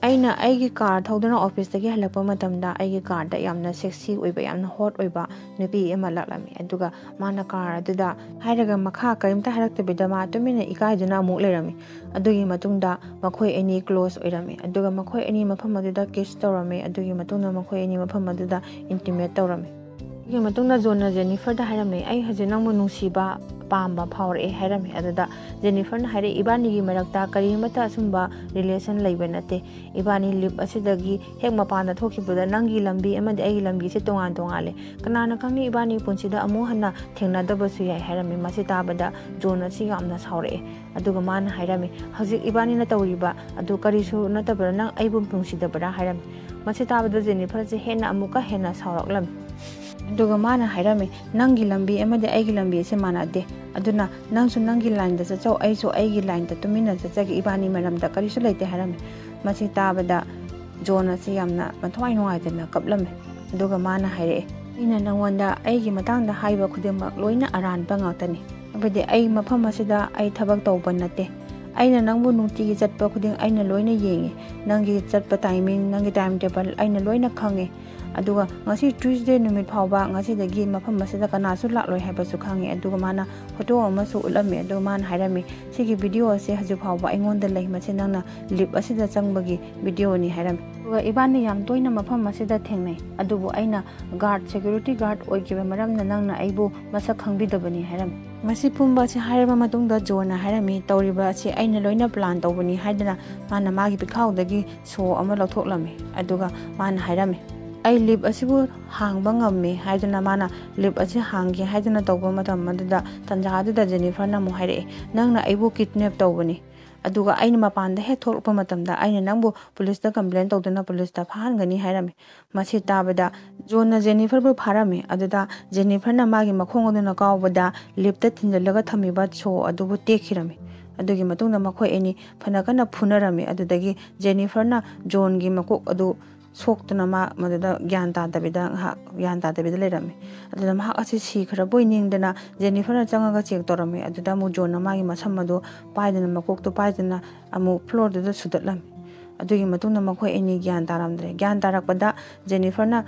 "ꯑꯩꯅ ꯑꯩꯒꯤ ꯀꯥꯔ ꯊꯧꯗꯨꯅ ꯑꯣꯐꯤꯁꯇꯒꯤ ꯍꯜꯂꯛꯄ ꯃꯇꯝꯗ ꯑꯩꯒꯤ ꯀꯥꯔꯗ ꯌꯥꯝꯅ ꯁꯦꯛꯁꯤ ꯑꯣꯏꯕ, ꯌꯥꯝꯅ ꯍꯣꯠ ꯑꯣꯏꯕ ꯅꯨꯄꯤ ꯑꯃ ꯂꯥꯛꯂꯝꯃꯤ꯫ ꯑꯗꯨꯒ ꯃꯥꯅ ꯀꯥꯔ ꯑꯗꯨꯗ" ꯍꯥꯏꯔꯒ ꯃꯈꯥ ꯀꯔꯤꯝꯇ ꯍꯥꯏꯔꯛꯇꯕꯤꯗ ꯃꯥ ꯇꯨꯃꯤꯟꯅ ꯏꯀꯥꯏꯗꯨꯅ ꯑꯃꯨꯛ ꯂꯩꯔꯝꯃꯤ꯫ ꯑꯗꯨꯒꯤ ꯃꯇꯨꯡꯗ ꯃꯈꯣꯏ ꯑꯅꯤ ꯀ꯭ꯂꯣꯁ ꯑꯣꯏꯔꯝꯃꯤ꯫ ꯑꯗꯨꯒ ꯃꯈꯣꯏ ꯑꯅꯤ ꯃꯐꯝ ꯑꯗꯨꯗ ꯀꯤꯁ ꯇꯧꯔꯝꯃꯤ꯫ ꯑꯗꯨꯒꯤ ꯃꯇꯨꯡꯗ ꯃꯈꯣꯏ ꯑꯅꯤ ꯃꯐꯝ ꯑꯗꯨꯗ ꯏꯟꯇꯤꯃꯦꯠ ꯇꯧꯔꯝꯃꯤ꯫ ꯑꯗꯨꯒꯤ ꯃꯇꯨꯡꯗ ꯖꯣꯟꯅ ꯖꯦꯅꯤꯐꯔꯗ ꯍꯥꯏꯔꯝꯃꯦ, "ꯑꯩ ꯍꯧꯖꯤꯛ ꯅꯪꯕꯨ ꯅꯨꯡꯁꯤꯕ ꯄꯥꯝꯕ ꯐꯥꯎꯔꯛꯑꯦ" ꯍꯥꯏꯔꯝꯃꯦ꯫ ꯑꯗꯨꯗ ꯖꯦꯅꯤꯐꯔꯅ ꯍꯥꯏꯔꯛꯑꯦ, "ꯏꯕꯥꯅꯤꯒꯤ ꯃꯔꯛꯇ ꯀꯔꯤꯃꯠꯇ ꯑꯁꯨꯝꯕ ꯔꯤꯂꯦꯁꯟ ꯂꯩꯕ ꯅꯠꯇꯦ꯫ ꯏꯕꯥꯅꯤ ꯂꯤꯞ ꯑꯁꯤꯗꯒꯤ ꯍꯦꯛ ꯃꯄꯥꯟꯗ ꯊꯣꯛꯈꯤꯕꯗ ꯅꯪꯒꯤ ꯂꯝꯕꯤ ꯑꯃꯗꯤ ꯑꯩꯒꯤ ꯂꯝꯕꯤꯁꯦ ꯇꯣꯉꯥꯟ ꯇꯣꯉꯥꯜꯂꯦ꯫ ꯀꯅꯥꯅ ꯈꯪꯅꯤ, ꯏꯕꯥꯅꯤ ꯄꯨꯟꯁꯤꯗ ꯑꯃꯨꯛ ꯍꯟꯅ ꯊꯦꯡꯅꯗꯕꯁꯨ ꯌꯥꯏ" ꯍꯥꯏꯔꯝꯃꯤ꯫ ꯃꯁꯤ ꯇꯥꯕꯗ ꯖꯣꯟ ꯑꯁꯤ ꯌꯥꯝꯅ ꯁꯥꯎꯔꯛꯑꯦ꯫ ꯑꯗꯨꯒ ꯃꯥꯅ ꯍꯥꯏꯔꯝꯃꯤ, "ꯍꯧꯖꯤꯛ ꯏꯕꯥꯅꯤꯅ ꯇꯧꯔꯤꯕ ꯑꯗꯨ ꯀꯔꯤꯁꯨ ꯅꯠꯇꯕ꯭ꯔꯥ? ꯅꯪ ꯑꯩꯕꯨ ꯅꯨꯡꯁꯤꯗꯕ꯭ꯔꯥ?" ꯍꯥꯏꯔꯝꯃꯤ꯫ ꯃꯁꯤ ꯇꯥꯕꯗ ꯖꯦꯅꯤꯐꯔꯁꯦ ꯍꯦꯟꯅ ꯑꯃꯨꯛꯀ ꯍꯦꯟꯅ ꯁꯥꯎꯔꯛꯂꯝꯃꯤ꯫ ꯑꯗꯨꯒ ꯃꯥꯅ ꯍꯥꯏꯔꯝꯃꯤ, "ꯅꯪꯒꯤ ꯂꯝꯕꯤ ꯑꯃꯗꯤ ꯑꯩꯒꯤ ꯂꯝꯕꯤ ꯑꯁꯤ ꯃꯥꯟꯅꯗꯦ꯫ ꯑꯗꯨꯅ ꯅꯪꯁꯨ ꯅꯪꯒꯤ ꯂꯥꯏꯟꯗ ꯆꯠꯆꯧ, ꯑꯩꯁꯨ ꯑꯩꯒꯤ ꯂꯥꯏꯟꯗ ꯇꯨꯃꯤꯟꯅ ꯆꯠꯆꯒꯦ, ꯏꯕꯥꯅꯤ ꯃꯔꯝꯗ ꯀꯔꯤꯁꯨ ꯂꯩꯇꯦ" ꯍꯥꯏꯔꯝꯃꯤ꯫ ꯃꯁꯤ ꯇꯥꯕꯗ ꯖꯣꯟ ꯑꯁꯤ ꯌꯥꯝꯅ ꯃꯊ꯭ꯋꯥꯏ ꯅꯨꯡꯉꯥꯏꯇꯅ ꯀꯞꯂꯝꯃꯤ꯫ ꯑꯗꯨꯒ ꯃꯥꯅ ꯍꯥꯏꯔꯛꯑꯦ, "ꯑꯩꯅ ꯅꯪꯉꯣꯟꯗ ꯑꯩꯒꯤ ꯃꯇꯥꯡꯗ ꯍꯥꯏꯕ ꯈꯨꯗꯤꯡꯃꯛ ꯂꯣꯏꯅ ꯑꯔꯥꯟꯕ ꯉꯥꯛꯇꯅꯤ꯫ ꯍꯥꯏꯕꯗꯤ ꯑꯩ ꯃꯐꯝ ꯑꯁꯤꯗ ꯑꯩ ꯊꯕꯛ ꯇꯧꯕ ꯅꯠꯇꯦ꯫ ꯑꯩꯅ ꯅꯪꯕꯨ ꯅꯨꯡꯇꯤꯒꯤ ꯆꯠꯄ ꯈꯨꯗꯤꯡ ꯑꯩꯅ ꯂꯣꯏꯅ ꯌꯦꯡꯉꯤ꯫ ꯅꯪꯒꯤ ꯆꯠꯄ ꯇꯥꯏꯃꯤꯡ, ꯅꯪꯒꯤ ꯇꯥꯏꯝ ꯇꯦꯕꯜ ꯑꯩꯅ ꯂꯣꯏꯅ ꯈꯪꯉꯤ꯫ ꯑꯗꯨꯒ ꯉꯁꯤ ꯇ꯭ꯌꯨꯁꯗꯦ ꯅꯨꯃꯤꯠ ꯐꯥꯎꯕ ꯉꯁꯤꯗꯒꯤ ꯃꯐꯝ ꯑꯁꯤꯗ ꯀꯅꯥꯁꯨ ꯂꯥꯛꯂꯣꯏ ꯍꯥꯏꯕꯁꯨ ꯈꯪꯉꯤ"꯫ ꯑꯗꯨꯒ ꯃꯥꯅ ꯐꯣꯇꯣ ꯑꯃꯁꯨ ꯎꯠꯂꯝꯃꯤ꯫ ꯑꯗꯨꯒ ꯃꯥꯅ ꯍꯥꯏꯔꯝꯃꯤ, "ꯁꯤꯒꯤ ꯚꯤꯗꯤꯑꯣ ꯑꯁꯦ ꯍꯧꯖꯤꯛ ꯐꯥꯎꯕ ꯑꯩꯉꯣꯟꯗ ꯂꯩ꯫ ꯃꯁꯤ ꯅꯪꯅ ꯂꯤꯞ ꯑꯁꯤꯗ ꯆꯪꯕꯒꯤ ꯚꯤꯗꯤꯑꯣꯅꯤ" ꯍꯥꯏꯔꯝꯃꯤ꯫ ꯑꯗꯨꯒ "ꯏꯕꯥꯅꯤ ꯌꯥꯝ ꯇꯣꯏꯅ ꯃꯐꯝ ꯑꯁꯤꯗ ꯊꯦꯡꯅꯩ, ꯑꯗꯨꯕꯨ ꯑꯩꯅ ꯒꯥꯔꯗ, ꯁꯦꯀ꯭ꯌꯨꯔꯤꯇꯤ ꯒꯥꯔꯗ ꯑꯣꯏꯈꯤꯕ ꯃꯔꯝꯅ ꯅꯪꯅ ꯑꯩꯕꯨ ꯃꯁꯛ ꯈꯪꯕꯤꯗꯕꯅꯤ" ꯍꯥꯏꯔꯝꯃꯤ꯫ ꯃꯁꯤ ꯄꯨꯝꯕ ꯑꯁꯤ ꯍꯥꯏꯔꯕ ꯃꯇꯨꯡꯗ ꯖꯣꯟꯅ ꯍꯥꯏꯔꯝꯃꯤ, "ꯇꯧꯔꯤꯕ ꯑꯁꯤ ꯑꯩꯅ ꯂꯣꯏꯅ ꯄ꯭ꯂꯥꯟ ꯇꯧꯕꯅꯤ" ꯍꯥꯏꯗꯨꯅ ꯃꯥꯅ ꯃꯥꯒꯤ ꯄꯤꯈꯥꯎꯗꯒꯤ ꯁꯣ ꯑꯃ ꯂꯧꯊꯣꯛꯂꯝꯃꯤ꯫ ꯑꯗꯨꯒ ꯃꯥꯅ ꯍꯥꯏꯔꯝꯃꯤ, "ꯑꯩ ꯂꯤꯞ ꯑꯁꯤꯕꯨ ꯍꯥꯡꯕ ꯉꯝꯃꯤ" ꯍꯥꯏꯗꯨꯅ ꯃꯥꯅ ꯂꯤꯞ ꯑꯁꯤ ꯍꯥꯡꯒꯦ ꯍꯥꯏꯗꯨꯅ ꯇꯧꯕ ꯃꯇꯝ ꯑꯗꯨꯗ, ꯇꯟꯖꯥ ꯑꯗꯨꯗ ꯖꯦꯅꯤꯐꯔꯅ ꯑꯃꯨꯛ ꯍꯥꯏꯔꯛꯑꯦ, "ꯅꯪꯅ ꯑꯩꯕꯨ ꯀꯤꯗꯅꯦꯞ ꯇꯧꯕꯅꯤ꯫ ꯑꯗꯨꯒ ꯑꯩꯅ ꯃꯄꯥꯟꯗ ꯍꯦꯛ ꯊꯣꯛꯂꯛꯄ ꯃꯇꯝꯗ ꯑꯩꯅ ꯅꯪꯕꯨ ꯄꯨꯂꯤꯁꯇ ꯀꯝꯄ꯭ꯂꯦꯟ ꯇꯧꯗꯨꯅ ꯄꯨꯂꯤꯁꯇ ꯐꯥꯍꯟꯒꯅꯤ" ꯍꯥꯏꯔꯝꯃꯤ꯫ ꯃꯁꯤ ꯇꯥꯕꯗ ꯖꯣꯟꯅ ꯖꯦꯅꯤꯐꯔꯕꯨ ꯐꯥꯔꯝꯃꯤ꯫ ꯑꯗꯨꯗ ꯖꯦꯅꯤꯐꯔꯅ ꯃꯥꯒꯤ ꯃꯈꯣꯡ ꯑꯗꯨꯅ ꯀꯥꯎꯕꯗ ꯂꯤꯞꯇ ꯊꯤꯟꯖꯤꯜꯂꯒ ꯊꯝꯃꯤꯕ ꯁꯣ ꯑꯗꯨꯕꯨ ꯇꯦꯛꯈꯤꯔꯝꯃꯤ꯫ ꯑꯗꯨꯒꯤ ꯃꯇꯨꯡꯗ ꯃꯈꯣꯏ ꯑꯅꯤ ꯐꯅ ꯀꯟꯅ ꯐꯨꯅꯔꯝꯃꯤ꯫ ꯑꯗꯨꯗꯒꯤ ꯖꯦꯅꯤꯐꯔꯅ ꯖꯣꯟꯒꯤ ꯃꯀꯣꯛ ꯑꯗꯨ ꯁꯣꯛꯇꯨꯅ ꯃꯥ ꯃꯗꯨꯗ ꯒ꯭ꯌꯥꯟ ꯇꯥꯗꯕꯤꯗ, ꯉꯥꯏꯍꯥꯛ ꯒ꯭ꯌꯥꯟ ꯇꯥꯗꯕꯤꯗ ꯂꯩꯔꯝꯃꯤ꯫ ꯑꯗꯨꯗ ꯃꯍꯥꯛ ꯑꯁꯤ ꯁꯤꯈ꯭ꯔꯕꯣꯏ ꯅꯤꯡꯗꯅ ꯖꯦꯅꯤꯐꯔꯅ ꯆꯪꯉꯒ ꯆꯦꯛ ꯇꯧꯔꯝꯃꯤ꯫ ꯑꯗꯨꯗ ꯑꯃꯨꯛ ꯖꯣꯟꯅ ꯃꯥꯒꯤ ꯃꯁꯝ ꯑꯗꯨ ꯄꯥꯏꯗꯨꯅ, ꯃꯀꯣꯛꯇꯨ ꯄꯥꯏꯗꯨꯅ ꯑꯃꯨꯛ ꯐ꯭ꯂꯣꯔꯗꯨꯗ ꯁꯨꯗꯠꯂꯝꯃꯤ꯫ ꯑꯗꯨꯒꯤ ꯃꯇꯨꯡꯗ ꯃꯈꯣꯏ ꯑꯅꯤ ꯒ꯭ꯌꯥꯟ ꯇꯥꯔꯝꯗ꯭ꯔꯦ꯫ ꯒ꯭ꯌꯥꯟ ꯇꯥꯔꯛꯄꯗ ꯖꯦꯅꯤꯐꯔꯅ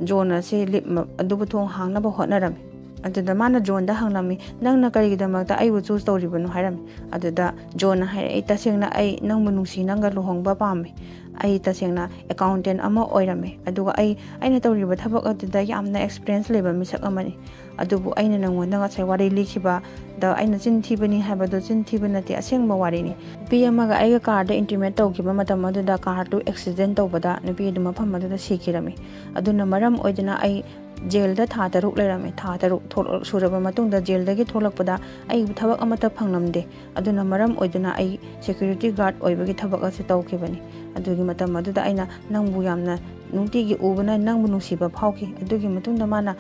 ꯖꯣꯟ ꯑꯁꯤ ꯂꯤꯞ ꯃ-, ꯑꯗꯨꯕꯨ ꯊꯣꯡ ꯍꯥꯡꯅꯕ ꯍꯣꯠꯅꯔꯝꯃꯤ꯫ ꯑꯗꯨꯗ ꯃꯥꯅ ꯖꯣꯟꯗ ꯍꯪꯂꯝꯃꯤ, "ꯅꯪꯅ ꯀꯔꯤꯒꯤꯗꯃꯛꯇ ꯑꯩꯕꯨ ꯆꯨꯁ ꯇꯧꯔꯤꯕꯅꯣ?" ꯍꯥꯏꯔꯝꯃꯤ꯫ ꯑꯗꯨꯗ ꯖꯣꯟꯅ ꯍꯥꯏꯔꯛꯏ, "ꯇꯁꯦꯡꯅ ꯑꯩ ꯅꯪꯕꯨ ꯅꯨꯡꯁꯤ, ꯅꯪꯒ ꯂꯨꯍꯣꯡꯕ ꯄꯥꯝꯃꯤ꯫ ꯑꯩ ꯇꯁꯦꯡꯅ ꯑꯦꯀꯥꯎꯟꯇꯦꯟ ꯑꯃ ꯑꯣꯏꯔꯝꯃꯤ, ꯑꯗꯨꯒ ꯑꯩ ꯑꯩꯅ ꯇꯧꯔꯤꯕ ꯊꯕꯛ ꯑꯗꯨꯗ ꯌꯥꯝꯅ ꯑꯦꯛꯁꯄꯤꯔꯤꯌꯦꯟꯁ ꯂꯩꯕ ꯃꯤꯁꯛ ꯑꯃꯅꯤ꯫ ꯑꯗꯨꯕꯨ ꯑꯩꯅ ꯅꯪꯉꯣꯟꯗ ꯉꯁꯥꯏ ꯋꯥꯔꯤ ꯂꯤꯈꯤꯕꯗ ꯑꯩꯅ ꯆꯤꯟ ꯊꯤꯕꯅꯤ ꯍꯥꯏꯕꯗꯨ ꯆꯤꯟ ꯊꯤꯕ ꯅꯠꯇꯦ, ꯑꯁꯦꯡꯕ ꯋꯥꯔꯤꯅꯤ꯫ ꯅꯨꯄꯤ ꯑꯃꯒ ꯑꯩꯒ ꯀꯥꯔꯗ ꯏꯟꯇꯤꯃꯦꯠ ꯇꯧꯈꯤꯕ ꯃꯇꯝ ꯑꯗꯨꯗ ꯀꯥꯔꯗꯨ ꯑꯦꯛꯁꯤꯗꯦꯟ ꯇꯧꯕꯗ ꯅꯨꯄꯤ ꯑꯗꯨ ꯃꯐꯝ ꯑꯗꯨꯗ ꯁꯤꯈꯤꯔꯝꯃꯤ꯫ ꯑꯗꯨꯅ ꯃꯔꯝ ꯑꯣꯏꯗꯨꯅ ꯑꯩ ꯖꯦꯜꯗ ꯊꯥ ꯇꯔꯨꯛ ꯂꯩꯔꯝꯃꯤ꯫ ꯊꯥ ꯇꯔꯨꯛ ꯊꯣꯛꯂꯛ-, ꯁꯨꯔꯕ ꯃꯇꯨꯡꯗ ꯖꯦꯜꯗꯒꯤ ꯊꯣꯛꯂꯛꯄꯗ ꯑꯩ ꯊꯕꯛ ꯑꯃꯠꯇ ꯐꯪꯂꯝꯗꯦ꯫ ꯑꯗꯨꯅ ꯃꯔꯝ ꯑꯣꯏꯗꯨꯅ ꯑꯩ ꯁꯦꯀ꯭ꯌꯨꯔꯤꯇꯤ ꯒꯥꯔꯗ ꯑꯣꯏꯕꯒꯤ ꯊꯕꯛ ꯑꯁꯤ ꯇꯧꯈꯤꯕꯅꯤ꯫ ꯑꯗꯨꯒꯤ ꯃꯇꯝ ꯑꯗꯨꯗ ꯑꯩꯅ ꯅꯪꯕꯨ ꯌꯥꯝꯅ ꯅꯨꯡꯇꯤꯒꯤ ꯎꯕꯅ ꯅꯪꯕꯨ ꯅꯨꯡꯁꯤꯕ ꯐꯥꯎꯈꯤ꯫ ꯑꯗꯨꯒꯤ ꯃꯇꯨꯡꯗ ꯃꯥꯅ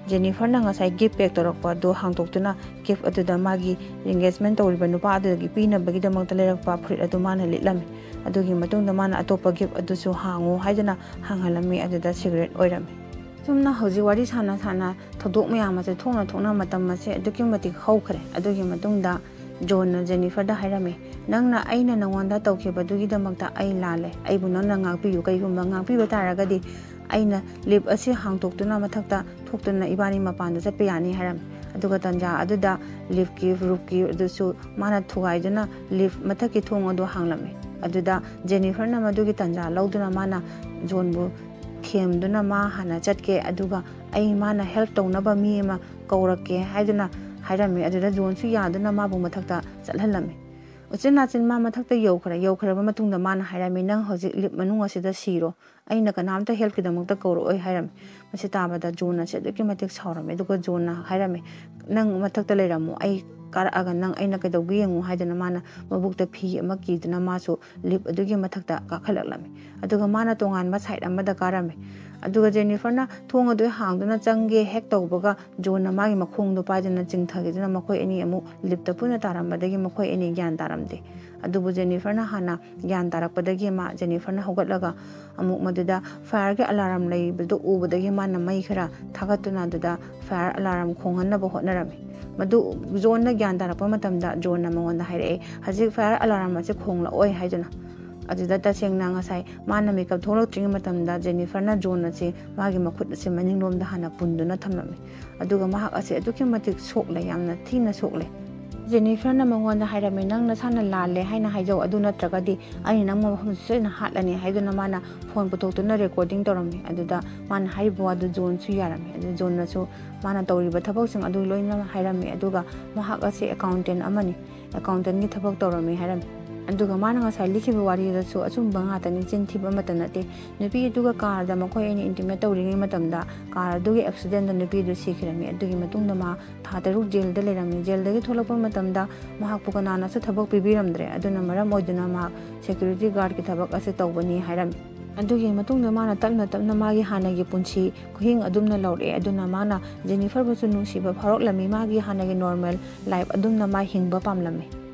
ꯖꯦꯅꯤꯐꯔꯅ ꯉꯁꯥꯏ ꯒꯤꯐ ꯄꯦꯛ ꯇꯧꯔꯛꯄ ꯑꯗꯨ ꯍꯥꯡꯗꯣꯛꯇꯨꯅ ꯒꯤꯐ ꯑꯗꯨꯗ ꯃꯥꯒꯤ ꯑꯦꯡꯒꯦꯖꯃꯦꯟ ꯇꯧꯔꯤꯕ ꯅꯨꯄꯥ ꯑꯗꯨꯗꯒꯤ ꯄꯤꯅꯕꯒꯤꯗꯃꯛꯇ ꯂꯩꯔꯛꯄ ꯐꯨꯔꯤꯠ ꯑꯗꯨ ꯃꯥꯅ ꯂꯤꯠꯂꯝꯃꯤ꯫ ꯑꯗꯨꯒꯤ ꯃꯇꯨꯡꯗ ꯃꯥꯅ ꯑꯇꯣꯞꯄ ꯒꯤꯐ ꯑꯗꯨꯁꯨ ꯍꯥꯡꯉꯨ ꯍꯥꯏꯗꯨꯅ ꯍꯥꯡꯍꯜꯂꯝꯃꯤ꯫ ꯑꯗꯨꯗ ꯁꯤꯒꯔꯦꯠ ꯑꯣꯏꯔꯝꯃꯤ꯫ ꯁꯨꯝꯅ ꯍꯧꯖꯤꯛ ꯋꯥꯔꯤ ꯁꯥꯟꯅ ꯁꯥꯟꯅ ꯊꯧꯗꯣꯛ ꯃꯌꯥꯝ ꯑꯁꯦ ꯊꯣꯛꯅ ꯊꯣꯛꯅ ꯃꯇꯝ ꯑꯁꯦ ꯑꯗꯨꯛꯀꯤ ꯃꯇꯤꯛ ꯍꯧꯈ꯭ꯔꯦ꯫ ꯑꯗꯨꯒꯤ ꯃꯇꯨꯡꯗ ꯖꯣꯟꯅ ꯖꯦꯅꯤꯐꯔꯗ ꯍꯥꯏꯔꯝꯃꯤ, "ꯅꯪꯅ ꯑꯩꯅ ꯅꯉꯣꯟꯗ ꯇꯧꯈꯤꯕꯗꯨꯒꯤꯗꯃꯛꯇ ꯑꯩ ꯂꯥꯜꯂꯦ꯫ ꯑꯩꯕꯨ ꯅꯪꯅ ꯉꯥꯛꯄꯤꯌꯨ꯫ ꯀꯩꯒꯨꯝꯕ ꯉꯥꯛꯄꯤꯕ ꯇꯥꯔꯒꯗꯤ ꯑꯩꯅ ꯂꯤꯐ ꯑꯁꯤ ꯍꯥꯡꯗꯣꯛꯇꯨꯅ ꯃꯊꯛꯇ ꯊꯣꯛꯇꯨꯅ ꯏꯕꯥꯅꯤ ꯃꯄꯥꯟꯗ ꯆꯠꯄ ꯌꯥꯅꯤ" ꯍꯥꯏꯔꯝꯃꯤ꯫ ꯑꯗꯨꯒ ꯇꯟꯖꯥ ꯑꯗꯨꯗ ꯂꯤꯐꯀꯤ ꯔꯨꯞꯀꯤ ꯑꯗꯨꯁꯨ ꯃꯥꯅ ꯊꯨꯒꯥꯏꯗꯨꯅ ꯂꯤꯐ ꯃꯊꯛꯀꯤ ꯊꯣꯡ ꯑꯗꯨ ꯍꯥꯡꯂꯝꯃꯤ꯫ ꯑꯗꯨꯗ ꯖꯦꯅꯤꯐꯔꯅ ꯃꯗꯨꯒꯤ ꯇꯟꯖꯥ ꯂꯧꯗꯨꯅ ꯃꯥꯅ ꯖꯣꯟꯕꯨ ꯊꯦꯝꯗꯨꯅ ꯃꯥ ꯍꯥꯟꯅ ꯆꯠꯀꯦ, ꯑꯗꯨꯒ ꯑꯩ ꯃꯥꯅ ꯍꯦꯜꯞ ꯇꯧꯅꯕ ꯃꯤ ꯑꯃ ꯀꯧꯔꯛꯀꯦ ꯍꯥꯏꯗꯨꯅ ꯍꯥꯏꯔꯝꯃꯤ꯫ ꯑꯗꯨꯗ ꯖꯣꯟꯁꯨ ꯌꯥꯗꯨꯅ ꯃꯥꯕꯨ ꯃꯊꯛꯇ ꯆꯠꯍꯜꯂꯝꯃꯤ꯫ ꯎꯆꯤꯟ ꯅꯥꯆꯤꯟ ꯃꯥ ꯃꯊꯛꯇ ꯌꯧꯈ꯭ꯔꯦ꯫ ꯌꯧꯈ꯭ꯔꯕ ꯃꯇꯨꯡꯗ ꯃꯥꯅ ꯍꯥꯏꯔꯝꯃꯤ, "ꯅꯪ ꯍꯧꯖꯤꯛ ꯂꯤꯐ ꯃꯅꯨꯡ ꯑꯁꯤꯗ ꯁꯤꯔꯣ꯫ ꯑꯩꯅ ꯀꯅꯥꯝꯇ ꯍꯦꯜꯞꯀꯤꯗꯃꯛꯇ ꯀꯧꯔꯛꯑꯣꯏ" ꯍꯥꯏꯔꯝꯃꯤ꯫ ꯃꯁꯤ ꯇꯥꯕꯗ ꯖꯣꯟ ꯑꯁꯦ ꯑꯗꯨꯛꯀꯤ ꯃꯇꯤꯛ ꯁꯥꯎꯔꯝꯃꯤ꯫ ꯑꯗꯨꯒ ꯖꯣꯟꯅ ꯍꯥꯏꯔꯝꯃꯤ, "ꯅꯪ ꯃꯊꯛꯇ ꯂꯩꯔꯝꯃꯣ, ꯑꯩ ꯀꯥꯔꯛꯑꯒ ꯅꯪ ꯑꯩꯅ ꯀꯩꯗꯧꯒꯦ ꯌꯦꯡꯉꯨ" ꯍꯥꯏꯗꯅ ꯃꯥꯅ ꯃꯕꯨꯛꯇ ꯐꯤ ꯑꯃ ꯀꯤꯗꯨꯅ ꯃꯥꯁꯨ ꯂꯤꯐ ꯑꯗꯨꯒꯤ ꯃꯊꯛꯇ ꯀꯥꯈꯠꯂꯛꯂꯝꯃꯤ꯫ ꯑꯗꯨꯒ ꯃꯥꯅ ꯇꯣꯉꯥꯟꯕ ꯁꯥꯏꯠ ꯑꯃꯗ ꯀꯥꯔꯝꯃꯤ꯫ ꯑꯗꯨꯒ ꯖꯦꯅꯤꯐꯔꯅ ꯊꯣꯡ ꯑꯗꯨ ꯍꯥꯡꯗꯨꯅ ꯆꯪꯒꯦ ꯍꯦꯛ ꯇꯧꯕꯒ ꯖꯣꯟꯅ ꯃꯥꯒꯤ ꯃꯈꯣꯡꯗꯣ ꯄꯥꯏꯗꯨꯅ ꯆꯤꯡꯊꯈꯤꯗꯨꯅ ꯃꯈꯣꯏ ꯑꯅꯤ ꯑꯃꯨꯛ ꯂꯤꯐꯇ ꯄꯨꯟꯅ ꯇꯥꯔꯝꯕꯗꯒꯤ ꯃꯈꯣꯏ ꯑꯅꯤ ꯒ꯭ꯌꯥꯟ ꯇꯥꯔꯝꯗꯦ꯫ ꯑꯗꯨꯕꯨ ꯖꯦꯅꯤꯐꯔꯅ ꯍꯥꯟꯅ ꯒ꯭ꯌꯥꯟ ꯇꯥꯔꯛꯄꯗꯒꯤ ꯃꯥ, ꯖꯦꯅꯤꯐꯔꯅ ꯍꯧꯒꯠꯂꯒ ꯑꯃꯨꯛ ꯃꯗꯨꯗ ꯐꯥꯌꯔꯒꯤ ꯑꯂꯥꯔꯝ ꯂꯩꯕꯗꯨ ꯎꯕꯗꯒꯤ ꯃꯥꯅ ꯃꯩ ꯈꯔ ꯊꯥꯒꯠꯇꯨꯅ ꯑꯗꯨꯗ ꯐꯥꯌꯔ ꯑꯂꯥꯔꯝ ꯈꯣꯡꯍꯟꯅꯕ ꯍꯣꯠꯅꯔꯝꯃꯤ꯫ ꯃꯗꯨ ꯖꯣꯟꯅ ꯒ꯭ꯌꯥꯟ ꯇꯥꯔꯛꯄ ꯃꯇꯝꯗ ꯖꯣꯟꯅ ꯃꯉꯣꯟꯗ ꯍꯥꯏꯔꯛꯑꯦ, "ꯍꯧꯖꯤꯛ ꯐꯥꯌꯔ ꯑꯂꯥꯔꯝ ꯑꯁꯤ ꯈꯣꯡꯂꯛꯑꯣꯏ" ꯍꯥꯏꯗꯨꯅ꯫ ꯑꯗꯨꯗ ꯇꯁꯦꯡꯅ ꯉꯁꯥꯏ ꯃꯥꯅ ꯃꯤꯀꯞ ꯊꯣꯛꯂꯛꯇ꯭ꯔꯤꯉꯩ ꯃꯇꯝꯗ ꯖꯦꯅꯤꯐꯔꯅ ꯖꯣꯟ ꯑꯁꯤ ꯃꯥꯒꯤ ꯃꯈꯨꯠ ꯑꯁꯤ ꯃꯅꯤꯡꯂꯣꯝꯗ ꯍꯥꯟꯅ ꯄꯨꯟꯗꯨꯅ ꯊꯝꯂꯝꯃꯤ꯫ ꯑꯗꯨꯒ ꯃꯍꯥꯛ ꯑꯁꯤ ꯑꯗꯨꯛꯀꯤ ꯃꯇꯤꯛ ꯁꯣꯛꯂꯦ, ꯌꯥꯝꯅ ꯊꯤꯅ ꯁꯣꯛꯂꯦ꯫ ꯖꯦꯅꯤꯐꯔꯅ ꯃꯉꯣꯟꯗ ꯍꯥꯏꯔꯝꯃꯤ, "ꯅꯪ ꯅꯁꯥꯅ ꯂꯥꯜꯂꯦ ꯍꯥꯏꯅ ꯍꯥꯏꯖꯧ, ꯑꯗꯨ ꯅꯠꯇ꯭ꯔꯒꯗꯤ ꯑꯩꯅ ꯅꯪꯕꯨ ꯃꯐꯝꯁꯤ ꯁꯣꯏꯗꯅ ꯍꯥꯠꯂꯅꯤ" ꯍꯥꯏꯗꯨꯅ ꯃꯥꯅ ꯐꯣꯟ ꯄꯨꯊꯣꯛꯇꯨꯅ ꯔꯦꯀꯣꯔꯗꯤꯡ ꯇꯧꯔꯝꯃꯤ꯫ ꯑꯗꯨꯗ ꯃꯥꯅ ꯍꯥꯏꯔꯤꯕ ꯋꯥꯗꯨ ꯖꯣꯟꯁꯨ ꯌꯥꯔꯝꯃꯤ꯫ ꯑꯗꯨ ꯖꯣꯟꯅꯁꯨ ꯃꯥꯅ ꯇꯧꯔꯤꯕ ꯊꯕꯛꯁꯤꯡ ꯑꯗꯨ ꯂꯣꯏꯅ ꯍꯥꯏꯔꯝꯃꯤ꯫ ꯑꯗꯨꯒ ꯃꯍꯥꯛ ꯑꯁꯤ ꯑꯦꯀꯥꯎꯟꯇꯦꯟ ꯑꯃꯅꯤ, ꯑꯦꯀꯥꯎꯟꯇꯦꯟꯒꯤ ꯊꯕꯛ ꯇꯧꯔꯝꯃꯤ ꯍꯥꯏꯔꯝꯃꯤ꯫ ꯑꯗꯨꯒ ꯃꯥꯅ ꯉꯁꯥꯏ ꯂꯤꯈꯤꯕ ꯋꯥꯔꯤꯗꯁꯨ ꯑꯆꯨꯝꯕ ꯉꯥꯛꯇꯅꯤ, ꯆꯤꯟ ꯊꯤꯕ ꯑꯃꯠꯇ ꯅꯠꯇꯦ꯫ ꯅꯨꯄꯤ ꯑꯗꯨꯒ ꯀꯥꯔꯗ ꯃꯈꯣꯏ ꯑꯅꯤ ꯏꯟꯇꯤꯃꯦꯠ ꯇꯧꯔꯤꯉꯩ ꯃꯇꯝꯗ ꯀꯥꯔ ꯑꯗꯨꯒꯤ ꯑꯦꯛꯁꯤꯗꯦꯟꯗ ꯅꯨꯄꯤ ꯑꯗꯨ ꯁꯤꯈꯤꯔꯝꯃꯤ꯫ ꯑꯗꯨꯒꯤ ꯃꯇꯨꯡꯗ ꯃꯥ ꯊꯥ ꯇꯔꯨꯛ ꯖꯦꯜꯗ ꯂꯩꯔꯝꯃꯤ꯫ ꯖꯦꯜꯗꯒꯤ ꯊꯣꯛꯂꯛꯄ ꯃꯇꯝꯗ ꯃꯍꯥꯛꯄꯨ ꯀꯅꯥꯅꯁꯨ ꯊꯕꯛ ꯄꯤꯕꯤꯔꯝꯗ꯭ꯔꯦ꯫ ꯑꯗꯨꯅ ꯃꯔꯝ ꯑꯣꯏꯗꯨꯅ ꯃꯍꯥꯛ ꯁꯦꯀ꯭ꯌꯨꯔꯤꯇꯤ ꯒꯥꯔꯗꯀꯤ ꯊꯕꯛ ꯑꯁꯤ ꯇꯧꯕꯅꯤ ꯍꯥꯏꯔꯝꯃꯤ꯫ ꯑꯗꯨꯒꯤ ꯃꯇꯨꯡꯗ ꯃꯥꯅ ꯇꯞꯅ ꯇꯞꯅ ꯃꯥꯒꯤ ꯍꯥꯟꯅꯒꯤ ꯄꯨꯟꯁꯤ ꯈꯨꯍꯤꯡ ꯑꯗꯨꯝꯅ ꯂꯧꯔꯛꯑꯦ꯫ ꯑꯗꯨꯅ ꯃꯥꯅ ꯖꯦꯅꯤꯐꯔꯕꯨꯁꯨ ꯅꯨꯡꯁꯤꯕ ꯐꯥꯎꯔꯛꯂꯝꯃꯤ, ꯃꯥꯒꯤ ꯍꯥꯟꯅꯒꯤ ꯅꯣꯔꯃꯦꯜ ꯂꯥꯏꯐ ꯑꯗꯨꯝꯅ ꯃꯥ ꯍꯤꯡꯕ ꯄꯥꯝꯂꯝꯃꯤ꯫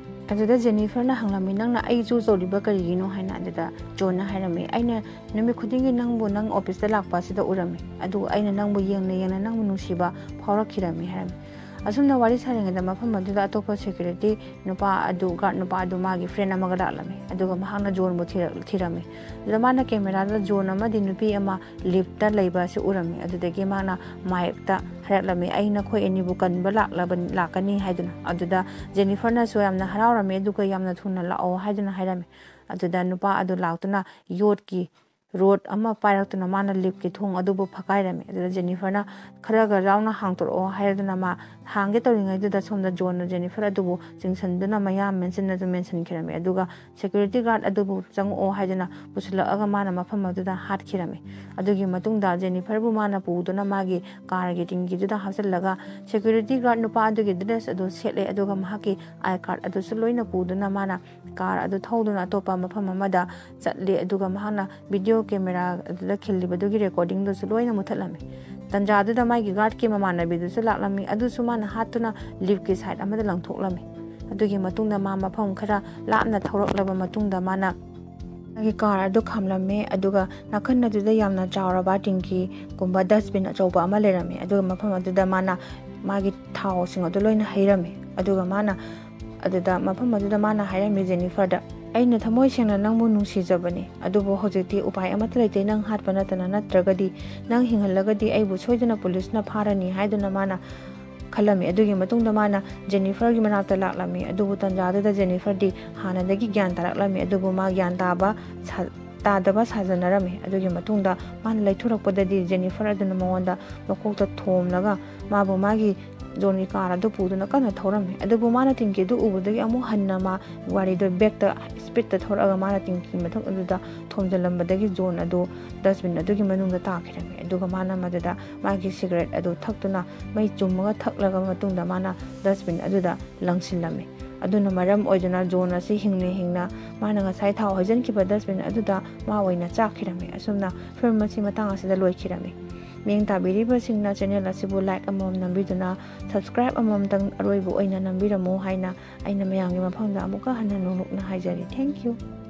ꯑꯗꯨꯗ ꯖꯦꯅꯤꯐꯔꯅ ꯍꯪꯂꯝꯃꯤ, "ꯅꯪꯅ ꯑꯩ ꯆꯨꯁ ꯇꯧꯔꯤꯕ ꯀꯔꯤꯒꯤꯅꯣ?" ꯍꯥꯏꯅ꯫ ꯑꯗꯨꯗ ꯖꯣꯟꯅ ꯍꯥꯏꯔꯝꯃꯤ, "ꯑꯩꯅ ꯅꯨꯃꯤꯠ ꯈꯨꯗꯤꯡꯒꯤ ꯅꯪꯕꯨ ꯅꯪ ꯑꯣꯐꯤꯁꯇ ꯂꯥꯛꯄ ꯑꯁꯤꯗ ꯎꯔꯝꯃꯤ, ꯑꯗꯨꯒ ꯑꯩꯅ ꯅꯪꯕꯨ ꯌꯦꯡꯅ ꯌꯦꯡꯅ ꯅꯪꯕꯨ ꯅꯨꯡꯁꯤꯕ ꯐꯥꯎꯔꯛꯈꯤꯔꯝꯃꯤ" ꯍꯥꯏꯔꯝꯃꯤ꯫ ꯑꯁꯨꯝꯅ ꯋꯥꯔꯤ ꯁꯥꯔꯤꯉꯩꯗ ꯃꯐꯝ ꯑꯗꯨꯗ ꯑꯇꯣꯞꯄ ꯁꯦꯀ꯭ꯌꯨꯔꯤꯇꯤ ꯅꯨꯄꯥ ꯑꯗꯨ, ꯒꯥꯔꯗ ꯅꯨꯄꯥ ꯑꯗꯨ ꯃꯥꯒꯤ ꯐ꯭ꯔꯦꯟ ꯑꯃꯒ ꯂꯥꯛꯂꯝꯃꯤ꯫ ꯑꯗꯨꯒ ꯃꯍꯥꯛꯅ ꯖꯣꯟꯕꯨ ꯊꯤꯔꯛ-, ꯊꯤꯔꯝꯃꯤ꯫ ꯑꯗꯨꯗ ꯃꯥꯅ ꯀꯦꯃꯦꯔꯥꯗ ꯖꯣꯟ ꯑꯃꯗꯤ ꯅꯨꯄꯤ ꯑꯃ ꯂꯤꯐꯇ ꯂꯩꯕ ꯑꯁꯤ ꯎꯔꯝꯃꯤ꯫ ꯑꯗꯨꯗꯒꯤ ꯃꯥꯅ ꯃꯥꯏꯛꯇ ꯍꯥꯏꯔꯛꯂꯝꯃꯤ, "ꯑꯩ ꯅꯈꯣꯏ ꯑꯅꯤꯕꯨ ꯀꯟꯕ ꯂꯥꯛꯂꯕ-, ꯂꯥꯛꯀꯅꯤ" ꯍꯥꯏꯗꯨꯅ꯫ ꯑꯗꯨꯗ ꯖꯦꯅꯤꯐꯔꯅꯁꯨ ꯌꯥꯝꯅ ꯍꯔꯥꯎꯔꯝꯃꯤ, ꯑꯗꯨꯒ "ꯌꯥꯝꯅ ꯊꯨꯅ ꯂꯥꯛꯑꯣ" ꯍꯥꯏꯗꯨꯅ ꯍꯥꯏꯔꯝꯃꯤ꯫ ꯑꯗꯨꯗ ꯅꯨꯄꯥ ꯑꯗꯨ ꯂꯥꯛꯇꯨꯅ ꯌꯣꯠꯀꯤ ꯔꯣꯗ ꯑꯃ ꯄꯥꯏꯔꯛꯇꯨꯅ ꯃꯥꯅ ꯂꯤꯐꯀꯤ ꯊꯣꯡ ꯑꯗꯨꯕꯨ ꯐꯛꯀꯥꯏꯔꯝꯃꯤ꯫ ꯑꯗꯨꯗ ꯖꯦꯅꯤꯐꯔꯅ, "ꯈꯔꯒ ꯌꯥꯎꯅ ꯍꯥꯡꯇꯣꯔꯛꯑꯣ" ꯍꯥꯏꯔꯗꯨꯅ ꯃꯥ ꯍꯥꯡꯒꯦ ꯇꯧꯔꯤꯉꯩꯗꯨꯗ ꯁꯣꯝꯗ ꯖꯣꯟꯅ ꯖꯦꯅꯤꯐꯔ ꯑꯗꯨꯕꯨ ꯆꯤꯡꯁꯤꯟꯗꯨꯅ ꯃꯌꯥ ꯃꯦꯟꯁꯤꯟꯅꯁꯨ ꯃꯦꯟꯁꯤꯟꯈꯤꯔꯝꯃꯤ꯫ ꯑꯗꯨꯒ "ꯁꯦꯀ꯭ꯌꯨꯔꯤꯇꯤ ꯒꯥꯔꯗ ꯑꯗꯨꯕꯨ ꯆꯪꯉꯛꯑꯣ" ꯍꯥꯏꯗꯨꯅ ꯄꯨꯁꯤꯜꯂꯛꯑꯒ ꯃꯥꯅ ꯃꯐꯝ ꯑꯗꯨꯗ ꯍꯥꯠꯈꯤꯔꯝꯃꯤ꯫ ꯑꯗꯨꯒꯤ ꯃꯇꯨꯡꯗ ꯖꯦꯅꯤꯐꯔꯕꯨ ꯃꯥꯅ ꯄꯨꯗꯨꯅ ꯃꯥꯒꯤ ꯀꯥꯔꯒꯤ ꯗꯤꯡꯒꯤꯗꯨꯗ ꯍꯥꯞꯆꯤꯜꯂꯒ ꯁꯦꯀ꯭ꯌꯨꯔꯤꯇꯤ ꯒꯥꯔꯗ ꯅꯨꯄꯥ ꯑꯗꯨꯒꯤ ꯗ꯭ꯔꯦꯁ ꯑꯗꯨ ꯁꯦꯠꯂꯦ꯫ ꯑꯗꯨꯒ ꯃꯍꯥꯛꯀꯤ ꯑꯥꯏ ꯀꯥꯔꯗ ꯑꯗꯨꯁꯨ ꯂꯣꯏꯅ ꯄꯨꯗꯨꯅ ꯃꯥꯅ ꯀꯥꯔ ꯑꯗꯨ ꯊꯧꯗꯨꯅ ꯑꯇꯣꯞꯄ ꯃꯐꯝ ꯑꯃꯗ ꯆꯠꯂꯦ꯫ ꯑꯗꯨꯒ ꯃꯍꯥꯛꯅ ꯚꯤꯗꯤꯑꯣ ꯀꯦꯃꯦꯔꯥ ꯑꯗꯨꯗ ꯈꯤꯜꯂꯤꯕꯗꯨꯒꯤ ꯔꯦꯀꯣꯔꯗꯤꯡꯗꯨꯁꯨ ꯂꯣꯏꯅ ꯃꯨꯊꯠꯂꯝꯃꯤ꯫ ꯇꯟꯖꯥꯗꯨꯗ ꯃꯥꯒꯤ ꯒꯥꯔꯗꯀꯤ ꯃꯃꯥꯟꯅꯕꯤꯗꯨꯁꯨ ꯂꯥꯛꯂꯝꯃꯤ꯫ ꯑꯗꯨꯁꯨ ꯃꯥꯅ ꯍꯥꯠꯇꯨꯅ ꯂꯤꯐꯀꯤ ꯁꯥꯏꯠ ꯑꯃꯗ ꯂꯪꯊꯣꯛꯂꯝꯃꯤ꯫ ꯑꯗꯨꯒꯤ ꯃꯇꯨꯡꯗ ꯃꯥ ꯃꯐꯝ ꯈꯔ ꯂꯥꯞꯅ ꯊꯧꯔꯛꯂꯕ ꯃꯇꯨꯡꯗ ꯃꯥꯅ ꯃꯥꯒꯤ ꯀꯥꯔ ꯑꯗꯨ ꯈꯥꯝꯂꯝꯃꯦ꯫ ꯑꯗꯨꯒ ꯅꯥꯀꯟ ꯑꯗꯨꯗ ꯌꯥꯝꯅ ꯆꯥꯎꯔꯕ ꯇꯤꯡꯀꯤꯒꯨꯝꯕ ꯗꯁꯕꯤꯟ ꯑꯆꯧꯕ ꯑꯃ ꯂꯩꯔꯝꯃꯤ꯫ ꯑꯗꯨꯒ ꯃꯐꯝ ꯑꯗꯨꯗ ꯃꯥꯅ ꯃꯥꯒꯤ ꯊꯥꯎꯁꯤꯡ ꯑꯗꯨ ꯂꯣꯏꯅ ꯍꯩꯔꯝꯃꯤ꯫ ꯑꯗꯨꯒ ꯃꯥꯅ ꯑꯗꯨꯗ ꯃꯐꯝ ꯑꯗꯨꯗ ꯃꯥꯅ ꯍꯥꯏꯔꯝꯃꯤ ꯖꯦꯅꯤꯐꯔꯗ, "ꯑꯩꯅ ꯊꯃꯣꯏ ꯁꯦꯡꯅ ꯅꯪꯕꯨ ꯅꯨꯡꯁꯤꯖꯕꯅꯤ, ꯑꯗꯨꯕꯨ ꯍꯧꯖꯤꯛꯇꯤ ꯎꯄꯥꯏ ꯑꯃꯠꯇ ꯂꯩꯇꯦ, ꯅꯪ ꯍꯥꯠꯄ ꯅꯠꯇꯅ, ꯅꯠꯇ꯭ꯔꯒꯗꯤ ꯅꯪ ꯍꯤꯡꯍꯜꯂꯒꯗꯤ ꯑꯩꯕꯨ ꯁꯣꯏꯗꯅ ꯄꯨꯂꯤꯁꯅ ꯐꯥꯔꯅꯤ" ꯍꯥꯏꯗꯨꯅ ꯃꯥꯅ ꯈꯜꯂꯝꯃꯤ꯫ ꯑꯗꯨꯒꯤ ꯃꯇꯨꯡꯗ ꯃꯥꯅ ꯖꯦꯅꯤꯐꯔꯒꯤ ꯃꯅꯥꯛꯇ ꯂꯥꯛꯂꯝꯃꯤ꯫ ꯑꯗꯨꯕꯨ ꯇꯟꯖꯥꯗꯨꯗ ꯖꯦꯅꯤꯐꯔꯗꯤ ꯍꯥꯟꯅꯗꯒꯤ ꯒ꯭ꯌꯥꯟ ꯇꯥꯔꯛꯂꯝꯃꯤ꯫ ꯑꯗꯨꯕꯨ ꯃꯥ ꯒ꯭ꯌꯥꯟ ꯇꯥꯕ ꯁꯥ-, ꯇꯥꯗꯕ ꯁꯥꯖꯅꯔꯝꯃꯤ꯫ ꯑꯗꯨꯒꯤ ꯃꯇꯨꯡꯗ ꯃꯥꯅ ꯂꯩꯊꯣꯔꯛꯄꯗꯗꯤ ꯖꯦꯅꯤꯐꯔ ꯑꯗꯨꯅ ꯃꯉꯣꯟꯗ ꯃꯀꯣꯛꯇ ꯊꯣꯝꯂꯒ ꯃꯥꯕꯨ ꯃꯥꯒꯤ ꯖꯣꯟꯒꯤ ꯀꯥꯔ ꯑꯗꯨ ꯄꯨꯗꯨꯅ ꯀꯟꯅ ꯊꯧꯔꯝꯃꯤ꯫ ꯑꯗꯨꯕꯨ ꯃꯥꯅ ꯊꯤꯡꯈꯤꯗꯨ ꯎꯕꯗꯒꯤ ꯑꯃꯨꯛ ꯍꯟꯅ ꯃꯥ ꯒꯥꯔꯤꯗꯨ ꯕ꯭ꯔꯦꯛꯇ ꯁ꯭ꯄꯤꯗꯇ ꯊꯧꯔꯛꯑꯒ ꯃꯥꯅ ꯊꯤꯡꯈꯤꯕ ꯃꯊꯛ ꯑꯗꯨꯗ ꯊꯣꯝꯖꯤꯜꯂꯝꯕꯗꯒꯤ ꯖꯣꯟ ꯑꯗꯨ ꯗꯁꯕꯤꯟ ꯑꯗꯨꯒꯤ ꯃꯅꯨꯡꯗ ꯇꯥꯈꯤꯔꯝꯃꯤ꯫ ꯑꯗꯨꯒ ꯃꯥꯅ ꯃꯗꯨꯗ ꯃꯥꯒꯤ ꯁꯤꯒꯔꯦꯠ ꯑꯗꯨ ꯊꯛꯇꯨꯅ ꯃꯩ ꯆꯨꯝꯃꯒ ꯊꯛꯂꯒ ꯃꯇꯨꯡꯗ ꯃꯥꯅ ꯗꯁꯕꯤꯟ ꯑꯗꯨꯗ ꯂꯪꯁꯤꯜꯂꯝꯃꯤ꯫ ꯑꯗꯨꯅ ꯃꯔꯝ ꯑꯣꯏꯗꯨꯅ ꯖꯣꯟ ꯑꯁꯤ ꯍꯤꯡꯅ ꯍꯤꯡꯅ ꯃꯥꯅ ꯉꯁꯥꯏ ꯊꯥꯎ ꯍꯩꯖꯤꯟꯈꯤꯕ ꯗꯁꯕꯤꯟ ꯑꯗꯨꯗ ꯃꯥ ꯑꯣꯏꯅ ꯆꯥꯛꯈꯤꯔꯝꯃꯤ꯫ ꯑꯁꯨꯝꯅ ꯐꯤꯂꯝ ꯑꯁꯤ ꯃꯇꯥꯡ ꯑꯁꯤꯗ ꯂꯣꯏꯈꯤꯔꯝꯃꯤ꯫ ꯃꯤꯠꯌꯦꯡ ꯇꯥꯕꯤꯔꯤꯕꯁꯤꯡꯅ ꯆꯦꯅꯦꯜ ꯑꯁꯤꯕꯨ ꯂꯥꯏꯛ ꯑꯃꯃꯝ ꯅꯝꯕꯤꯗꯨꯅ ꯁꯕꯁꯀ꯭ꯔꯥꯏꯕ ꯑꯃꯃꯝꯇꯪ ꯑꯔꯣꯏꯕ ꯑꯣꯏꯅ ꯅꯝꯕꯤꯔꯝꯃꯨ ꯍꯥꯏꯅ ꯑꯩꯅ ꯃꯌꯥꯝꯒꯤ ꯃꯐꯝꯗ ꯑꯃꯨꯛꯀ ꯍꯟꯅ ꯅꯣꯡꯂꯨꯛꯅ ꯍꯥꯏꯖꯔꯤ꯫ Thank you꯫